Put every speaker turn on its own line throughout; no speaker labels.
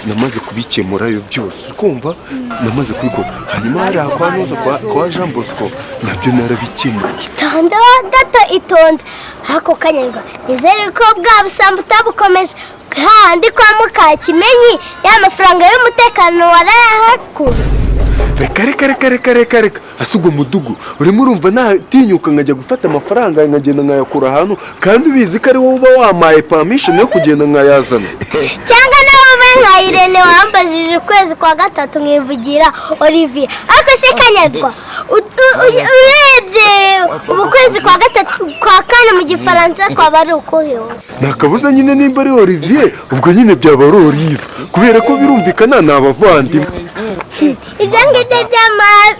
Namaze kubikemura yo byose, kumva namaze kubikora. Hanyuma hari kwa Noza kwa Jean Bosco nabyo narabikemuye.
Itonde gato, itonde ako kanyarwa, nizere ko bwa busambo utabukomeje handi kwa Mukakimenyi, ya mafaranga y'umutekano warayahakura.
Reka reka reka reka reka reka, asugo mudugu, urimo urumva natinyuka nkajya gufata amafaranga nkagenda nkayakura ahantu, kandi ubizi ko ari wowe uba wamaye permission yo kugenda nkayazana.
Cyangwa nawe ube nka Irene wambajije ukwezi kwa gatatu nkivugira Olivier. Ariko se kanyarwa, urebye ubu kwezi kwa gatatu kwa kane mu gifaransa kwaba ari ukuhe?
Nakabuza nyine, nimba ari Olivier ubwo nyine byaba ari Olive, kubera ko birumvikana ni abavandimwe.
Ibyo ngibyo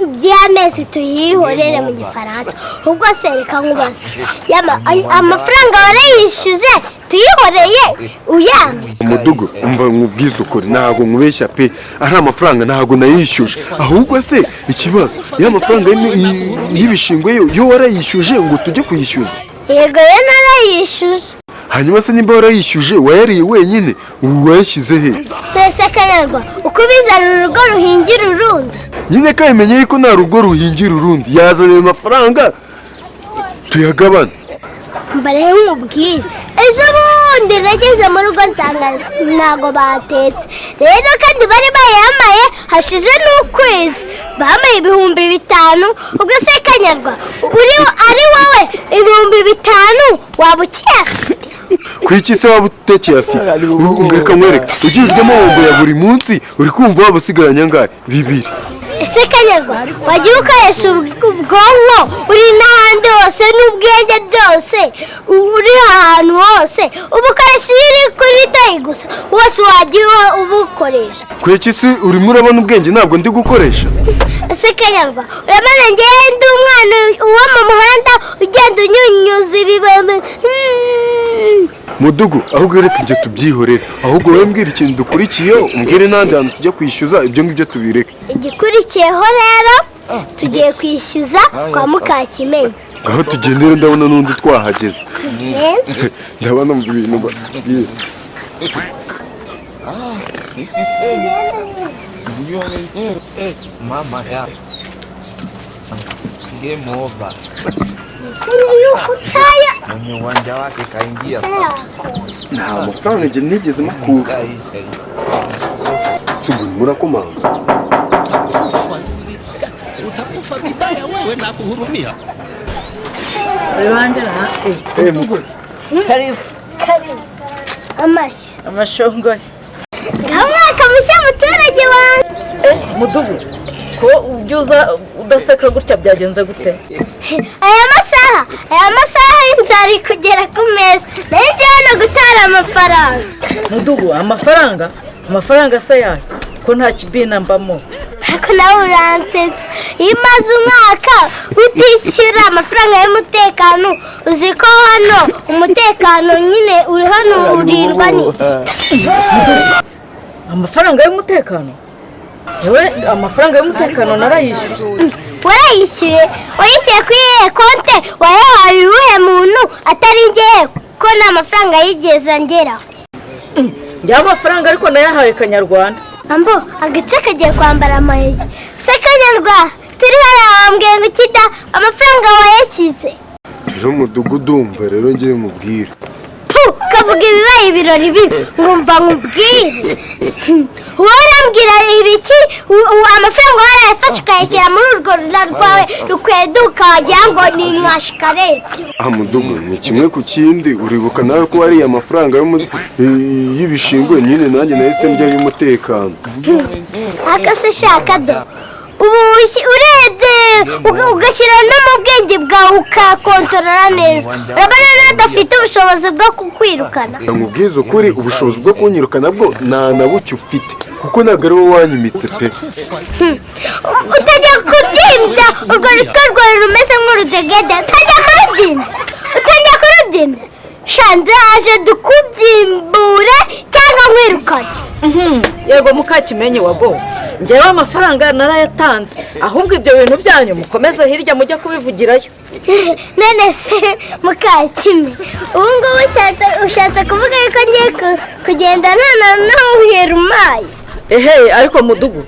by'amezi tuyihorere mu gifaransa. Ubwo se reka nkubaze, amafaranga warayishyuze tuyihoreye uyambe?
Umudugu, umva nkubwize ukuri, ntabwo nkubeshya pe, ari amafaranga ntabwo nayishyuje. Ahubwo se ikibazo, ya mafaranga y'ibishingwe yo warayishyuje ngo tujye kuyishyuza?
Yego, yo narayishyuje.
Hanyuma se nimba warayishyuje, wayariye wenyine, ubu wayashyize he?
Mbese kanyarwa, uko ubizana urugo ruhingira urundi.
Nyine kabimenye yuko nta rugo ruhingira urundi, yazana ayo mafaranga tuyagabane.
Mbare nkubwire, ejo bundi nageze mu rugo nsanga ntabwo batetse, rero kandi bari bayamaye hashize n'ukwezi, bamaye 5000. Ubwo se kanyarwa, uri ari wowe 5000 waba ukiyafite?
Kuki se waba utekeye afite? Reka nkwereke, ugizwemo bombo ya buri munsi, uri kumva waba usigaranye angahe? 2.
Ese kanyarwa, wagiye ukoresha ubwonko uri n'ahandi hose n'ubwenge byose uri ahantu hose, uba ukoresha iyo uri kuri tayi gusa wose wagiye ubukoresha.
Kuki se urimo urabona ubwenge ntabwo ndi gukoresha?
Ese kanyarwa, urabona ngewe ndi umwana wo mu muhanda ugenda unyunyuza ibibembe?
Mudugu, ahubwo reka ibyo tubyihorere, ahubwo wowe mbwira ikintu dukurikiyeho, umbwire n'ahandi hantu tujya kwishyuza, ibyo ngibyo tubireke.
Igikurikiyeho rero, tugiye kwishyuza kwa Mukakimenyi.
Aho tugendere, ndabona n'undi twahageze.
Tugende.
Ndabona mu bintu babwiye.
Mama ya game over.
Ese ni yuko utaya
Mwenye uwanja wake kaingia.
Nta mafaranga njye nigeze makura.
Kaisha.
Si ubu murakomanga.
Utakufa vibaya wewe na kuhurumia.
Karibu.
Karibu. Amashyi.
Amashongore.
Umwaka mushya muturage wanjye.
Mudugu, ko ubyuza udaseka gutya byagenze gute?
Aya masaha y'inzara iri kugera ku meza, nayo njye hano gutara amafaranga.
Mudugu, amafaranga? Amafaranga se yayo ko nta kibina mbamo?
Ariko nawe uransetsa, iyo umaze umwaka utishyura amafaranga y'umutekano, uzi ko hano umutekano nyine uri hano urindwa n'iki?
Amafaranga y'umutekano? Yewe, amafaranga y'umutekano narayishyuye.
Warayishyuye? Wayishyuye kuri iyihe konte? Wayahaye uwuhe muntu atari njyewe, ko nta mafaranga yigeze angeraho?
Njyewe amafaranga ariko nayahaye Kanyarwanda.
Ambo agace kagiye kwambara amayugi. Se kanyarwa, turi hariya wambwiye ngo ukida amafaranga wayashyize.
Rero mudugudu, umva rero ngiye mubwire.
Pu, kavuga ibibaye ibirori bibi, ngumva nkubwire. Wowe urambwira ibiki? Amafaranga warayafashe ukayashyira muri urwo rura rwawe rukweduka wagira ngo ni nka shikarete.
Ah mudugu, ni kimwe ku kindi, uribuka nawe ko wariye amafaranga y'ibishingwe nyine, nanjye nahise ndya y'umutekano.
Aka se shaka do, ubu urebye ugashyira no mu bwenge bwawe ukakontorora neza, urabona nawe udafite ubushobozi bwo kukwirukana.
Nkubwize ukuri, ubushobozi bwo kunyirukana bwo nta na buke ufite, kuko ntabwo ari wowe wanyimitse pe.
Utajya kubyimbya urwo rutwe rwawe rumeze nk'urudegede, utajya kurubyimba, utajya kurubyimba, shanze aje dukubyimbure cyangwa nkwirukana.
Yego mukakimenyi wago, njyewe amafaranga narayatanze, ahubwo ibyo bintu byanyu mukomeze hirya mujya kubivugirayo.
None se mukakime, ubu ngubu ushatse kuvuga yuko ngiye kugenda none nawuhera umaye?
Ehe, ariko mudugu,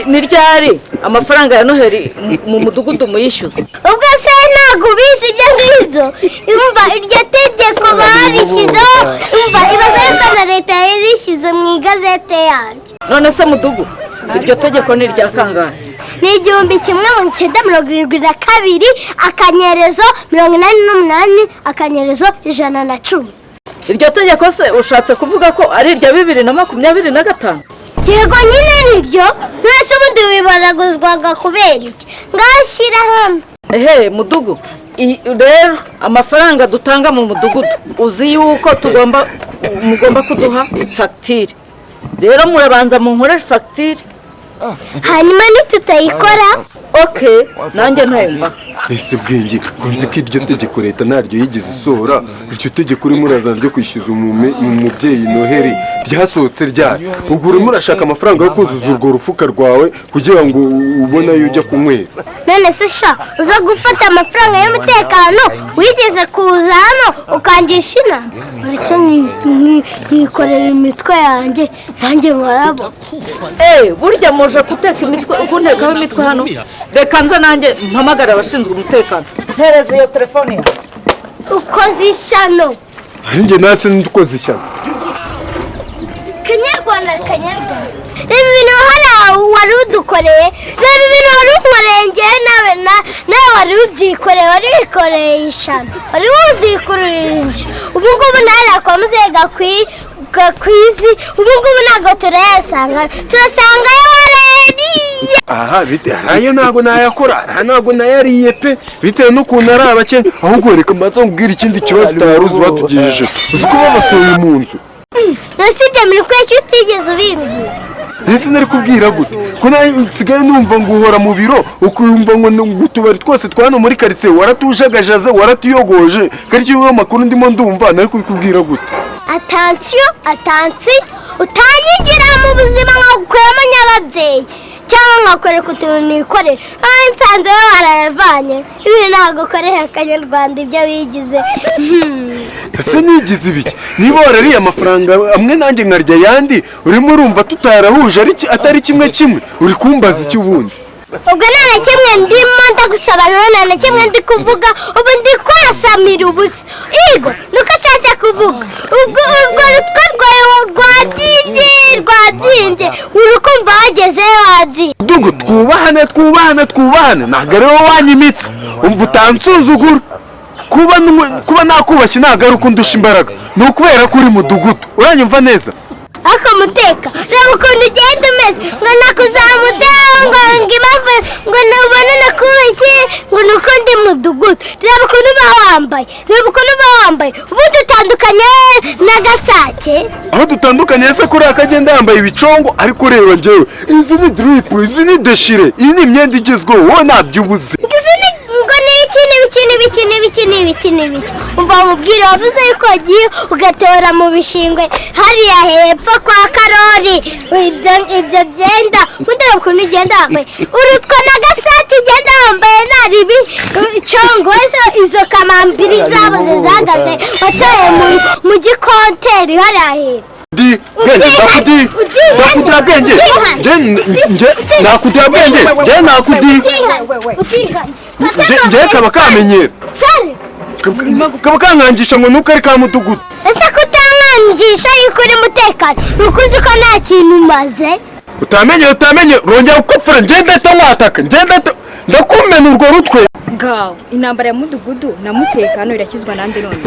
ni ryari amafaranga ya Noheli mu mudugudu muyishyuza?
Ubwo se ntabwo ubizi ibyo ngibyo? Umva, iryo tegeko barishyizeho, umva, ibaze yuko na leta yarishyize mu igazete yaryo.
None se mudugu, iryo tegeko ni irya kangahe?
Ni 1972/88-110.
Iryo tegeko se ushatse kuvuga ko ari irya 2025?
Yego nyine niryo. Ntese ubundi wibaraguzwaga kubera iki? Ngashyira hano.
Ehe mudugu, rero amafaranga dutanga mu mudugudu, uzi yuko tugomba mugomba kuduha fagitire. Rero murabanza munkorere fagitire.
Hanyuma nitutayikora?
Okay, nanjye ntayo mbaha.
Ese Bwenge, ko nzi ko iryo tegeko leta ntaryo yigeze isohora, iryo tegeko urimo urazana ryo kwishyuza mu mubyeyi Noheli ryasohotse ryari? Ubwo urimo urashaka amafaranga yo kuzuza urwo rufuka rwawe kugira ngo ubone ayo ujya kunywera.
None se sha, uza gufata amafaranga y'umutekano, wigeze kuza hano ukangisha inama? Uretse nkikorera imitwe yanjye, nanjye nkayabona.
Eh, burya muje guteka imitwe, kuntekaho imitwe hano. Reka nze nanjye mpamagare abashinzwe umutekano. Ntereze iyo telefone yawe.
Ukoze ishyano.
Njye nase ndukoze ishyano?
Kanyarwanda, kanyarwanda, reba ibintu hariya wari udukoreye, reba ibintu wari unkoreye. Ngewe nawe wari ubyikoreye, wari wikoreye ishyano, wari wuzikururije. Ubu ngubu nawe kwa muzehe Gakwizi, ubu ngubu ntabwo turayasanga, turasangayo warariye.
Aha bite, ayo ntabwo nayakora, aha ntabwo nayariye pe, bitewe n'ukuntu ari abakene. Ahubwo reka mbanza nkubwire ikindi kibazo utari uzi batugejeje. Uzi ko babasohoye mu nzu?
Nasibye muri kweki utigeze ubimbwira.
Ese nari kubwira gute ko nawe nsigaye numva ngo uhora mu biro, ukumva ngo utubari twose twa hano muri karitsiye waratujagajaze, waratuyogoje, kandi iyo makuru ndimo ndumva, nari kubikubwira gute?
Attention, attention, utanyigira mu buzima nkagukuramo nyababyeyi cyangwa nkakwereka utuntu nikorera. Aho nsanze we warayavanye, ibi ntabwo ukorera akanyarwanda ibyo bigize.
Ese nigize ibiki? Niba warariye amafaranga amwe nanjye nkarya ayandi, urimo urumva tutarahuje atari kimwe kimwe, uri kumbaza iki ubundi?
Ubwo nta na kimwe ndimo ndagusobanura, nta na kimwe ndi kuvuga, ubu ndi kwasamira ubusa. Igo nuko ashatse kuvuga, ubwo urwo rutwe rwawe rwabyimbye, rwabyimbye, uri kumva wageze wabyimbye.
Dugu, twubahane, twubahane, twubahane. Ntabwo ari wowe wanyimitse. Umva, utansuzugura. Kuba nakubashye ntabwo ari uko undusha imbaraga, ni ukubera ko uri mudugudu. Uranyumva neza?
Ariko muteka, reba ukuntu ugenda umeze ngo nakuzamutera, ngo impamvu ngo nubone nakubashye ngo ni uko ndi mudugudu. Reba ukuntu uba wambaye, reba ukuntu uba wambaye, ubundi utandukanye n'agasake.
Aho dutandukanye ese kuri akagenda yambaye ibicongo, ariko ureba njyewe, izi ni drip, izi ni déchiré, iyi ni imyenda igezweho, wowe ntabyo ubuze.
Izi ni ngo ni ibiki n'ibiki n'ibiki n'ibiki n'ibiki n'ibiki? Umva mubwire, wavuze yuko wagiye ugatora mu bishingwe hariya hepfo kwa Karori ibyo byenda. Ubundi reba ukuntu ugenda wambaye, urutwa n'agasake ugenda wambaye, nta ribi congo. Ese izo kamambiri zabo zizagaze watoye mu gikonteri hariya hepfo?
Di Bwenge, ndakudi, ndakudira Bwenge. Nje nakudira Bwenge, nje nakudi. Nje kaba kamenyera, kaba kankangisha ngo nuko ari ka mudugudu.
Ese kutankangisha yuko uri mutekano, ni uko uzi ko nta kintu umaze?
Utamenye, utamenye, rongera gukopfora, nje ndahita nkwataka, nje ndahita ndakumena urwo rutwe.
Ngaho intambara ya mudugudu na mutekano irakizwa nande none?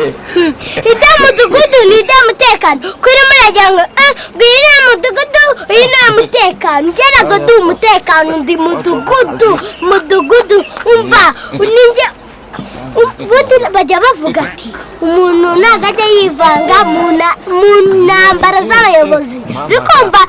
Ida mudugudu ni ida mutekano, kuri muragira ngo ngo iyi ni mudugudu, iyi ni mutekano. Njye ntabwo ndi umutekano, ndi mudugudu, mudugudu. Umva, ninjye Ubundi bajya bavuga ati umuntu ntabwo ajya yivanga mu ntambara z'abayobozi. Uri kumva,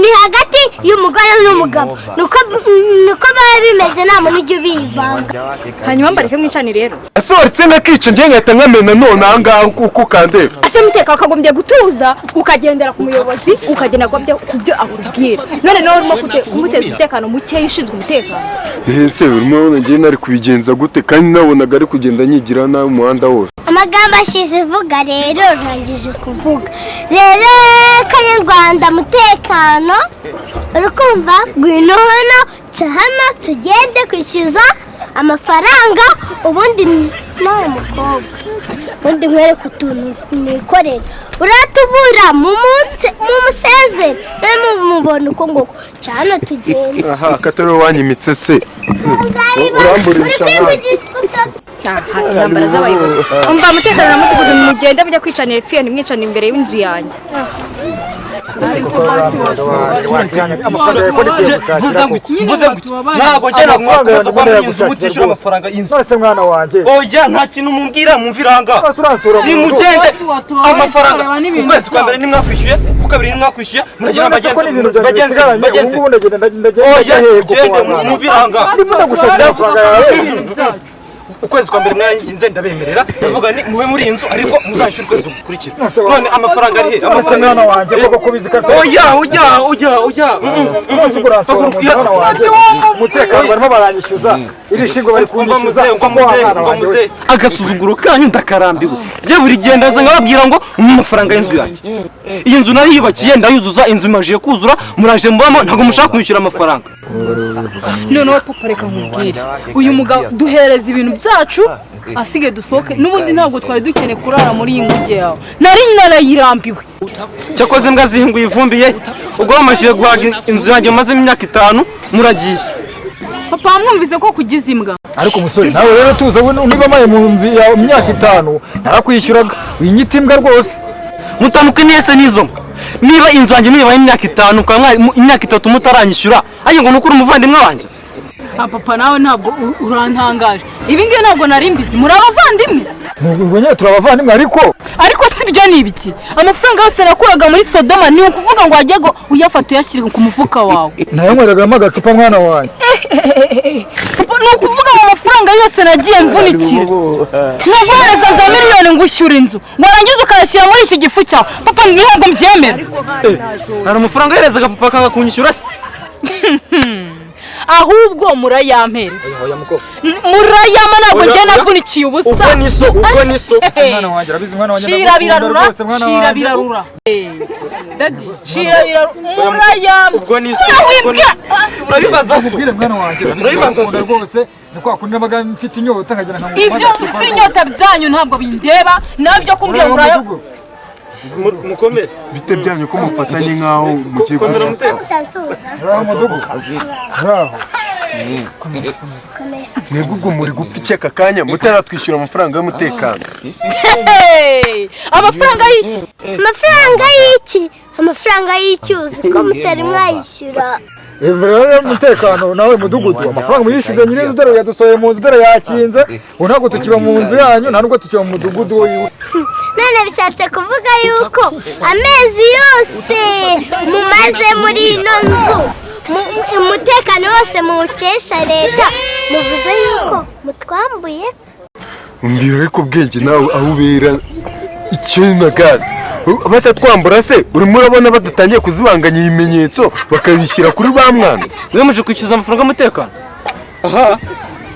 ni hagati y'umugore n'umugabo, niko biba bimeze, nta muntu ujya ubivanga.
Hanyuma mbareke mwicane rero.
Asohotse nkakica njye, nkahita nkamena none aha ngaha uko ukandeba.
Ase muteka, wakagombye gutuza, ukagendera ku muyobozi, ukagenda ku byo akubwira. None nawe urimo kumuteza umutekano mukeya ushinzwe umutekano.
Ese urimo urabona njye nari kubigenza gute, kandi nabonaga ari kugenda nyigira nabi umuhanda wose?
Amagambo ashize ivuga rero, rangije kuvuga rero. Kanyarwanda, mutekano, uri kumva? Ngwino hano, ca hano, tugende kwishyuza amafaranga. Ubundi nawe mukobwa, ubundi nkwereke utuntu nikorera. Uratubura mu munsi mu musezere, nawe mumubona uko nguko. Ca hano tugende.
Aha katari wowe wanyimitse se?
Uramburisha.
Uramburisha.
Uri kwivugisha uko.
Aha, intambara z'abayobozi. Umva, mutekano na mudugudu, mugende mujya kwicanira ipfiyo, ntimwicanire imbere y'inzu yanjye.
Mvuze ngo iki? Mvuze ngo iki? Ntabwo njye nakomeza kuba muri iyi nzu mutishyura amafaranga y'inzu.
None se mwana wanjye?
Oya, nta kintu mumbwira, mumvira aha ngaha.
None se uransura mu nzu?
Nimugende. Amafaranga, ukwezi kwa mbere nimwakwishyuye, ku kabiri nimwakwishyuye, muragira
None se ko
bagenzi
n'ibintu byanjye
bagenzi
bisigaranye, ubu
bagenzi.
ngubu ndagenda ndagenda
Oya,
hehe koko?
mugende.
Wa mwana?
Mumvira aha ngaha.
Ndimo ndagushakira amafaranga yawe.
Ukwezi kwa mbere mwarayinginze, ndabemerera, ndavuga ni mube muri iyi nzu, ariko muzashyura ukwezi gukurikira. None amafaranga ari he?
None se
Amafaranga
mwana wanjye, koko kubizi ko
Oya, oya, oya, oya.
None se ubwo uransura mu nzu, mwana wanjye? Umutekano barimo baranyishyuza, iri shingo bari
Umva
kunyishyuza.
muzehe, umva
Wa
muzehe,
mwana
umva
wanjye we.
muzehe, agasuzuguro kanyu ndakarambiwe. Njye buri gihe ndaza nkababwira ngo mu mafaranga y'inzu yanjye, iyi nzu nariyubakiye, ndayuzuza, inzu imajije kuzura, muraje mubamo, ntabwo mushaka kwishyura amafaranga.
Noneho papa, reka nkubwire, uyu mugabo duhereza ibintu byacu, asigaye dusohoke. N'ubundi ntabwo twari dukeneye kurara muri iyi nguge yawe, nari narayirambiwe.
Cyakoze imbwa zihinguye ivumbi ye. Ubwo bamajije guhaga inzu yanjye mumazemo imyaka 5, muragiye.
Papa, wamwumvise ko kugize imbwa?
Ariko umusore nawe rero tuza, we niba amaye mu nzu yawe imyaka 5 narakwishyuraga, winyita imbwa rwose.
Mutanuke nese n'izo mbwa. Niba inzu yanjye muyibaye imyaka 5, ukaba imyaka 3 mutaranyishyura, ariko ngo ni ukuri umuvandimwe wanjye.
Ah, papa, nawe ntabwo urantangaje. Ibi ngibi ntabwo nari mbizi, muri abavandimwe?
Ubwo nyine turi abavandimwe, ariko
Ariko si byo, ni ibiki? Amafaranga yose nakuraga muri Sodoma, ni ukuvuga ngo wajya ngo uyafate uyashyire ku mufuka wawe?
Nayanyweragamo agacupa, mwana wanjye.
Papa, ni ukuvuga ngo amafaranga yose nagiye mvunikira, naguhereza za miliyoni ngo ushyure inzu, warangiza ukayashyira muri iki gifu cyawe? Papa, ntabwo mbyemera.
Hari amafaranga yoherezaga papa akanga kunyishyura se?
Ahubwo murayampereza, murayama, ntabwo
Oya,
njye
oya.
navunikiye ubusa.
Ubwo ni so, ubwo ni so.
Mwana wanjye, urabizi mwana wanjye,
Shira
ndagukunda
birarura.
rwose, mwana
Shira
wanjye.
birarura. Daddy, shira birarura, murayama.
Ubwo ni so, ubwo ni urabibaza so.
Nkubwire mwana wanjye, urabizi,
Urabibaza
ndagukunda rwose. Ni kwa kundi nabaga mfite inyota nkagenda nkanywa
Ibyo
agacupa.
by'inyota byanyu ntabwo bindeba, nabyo kumbwira ngo
Uraho
urayo
mudugu.
Mukomere.
Bite byanyu ko mufatanye nk'aho mugiye
Komera
guca?
muteka.
Utansuhuza.
Uraho mudugu, uraho.
Komera.
Mwebwe ubwo muri gupfa iki aka kanya mutaratwishyura amafaranga y'umutekano?
Hey! Amafaranga y'iki?
Amafaranga y'iki? Amafaranga y'icyuzi ko mutari mwayishyura?
Rero umutekano nawe mudugudu, amafaranga muyishyuze nyiri dore yadusohoye mu nzu, dore yakinze. Ubu ntabwo tukiba mu nzu yanyu, nta nubwo tukiba mu mudugudu wiwe.
None bishatse kuvuga yuko amezi yose mumaze muri ino nzu, umutekano wose muwukesha leta, muvuze yuko mutwambuye?
Mbwira ariko ubwenge nawe aho ubera icyo na gaze batatwambura se? Urimo urabona badatangiye kuzibanganya ibimenyetso bakabishyira kuri ba mwana?
Mwe muje kwishyuza amafaranga y'umutekano aha,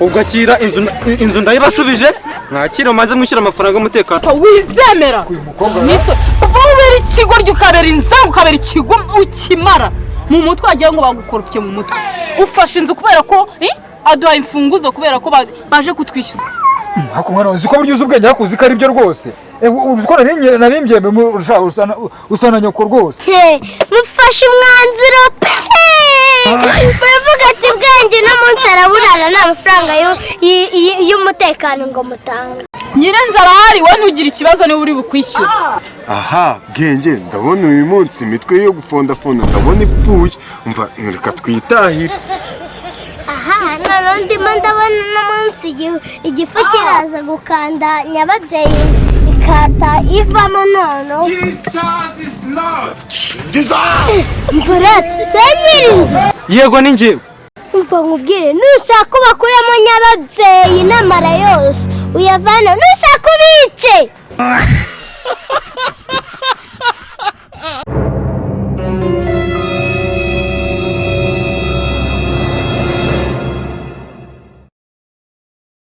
ubwo akira inzu, inzu ndayibashubije, mwakira maze mwishyura amafaranga y'umutekano.
Papa, wizemera Niso, papa, ubera ikigoryi, ukabera inzanga, ukabera ikigo ukimara mu mutwe, wagira ngo bagukoropye mu mutwe. Ufashe inzu kubera ko aduhaye imfunguzo kubera ko baje kutwishyuza.
Ariko mwana, uzi ko burya uzi ubwenge, ariko uzi ko ari byo rwose. Uzi ko nari mbyembe, usa na nyoko rwose.
He, mufashe umwanzuro pe! Muravuga ati bwenge uno munsi araburana nta mafaranga y'umutekano ngo mutange.
Nyirenze arahari, we ntugire ikibazo, niba uri bukwishyura.
Aha bwenge, ndabona uyu munsi imitwe yo gufondafonda ndabona ipfuye. Umva, reka twitahire.
Aha, noneho. Ndimo ndabona uno munsi igifu kiraza gukanda nyababyeyi ikata ivamo noneho. Mvura se nyir'inzu?
Yego, ni njyewe.
Umva nkubwire, nushaka ubakuremo nyababyeyi n'amara yose uyavana, nushaka ubice.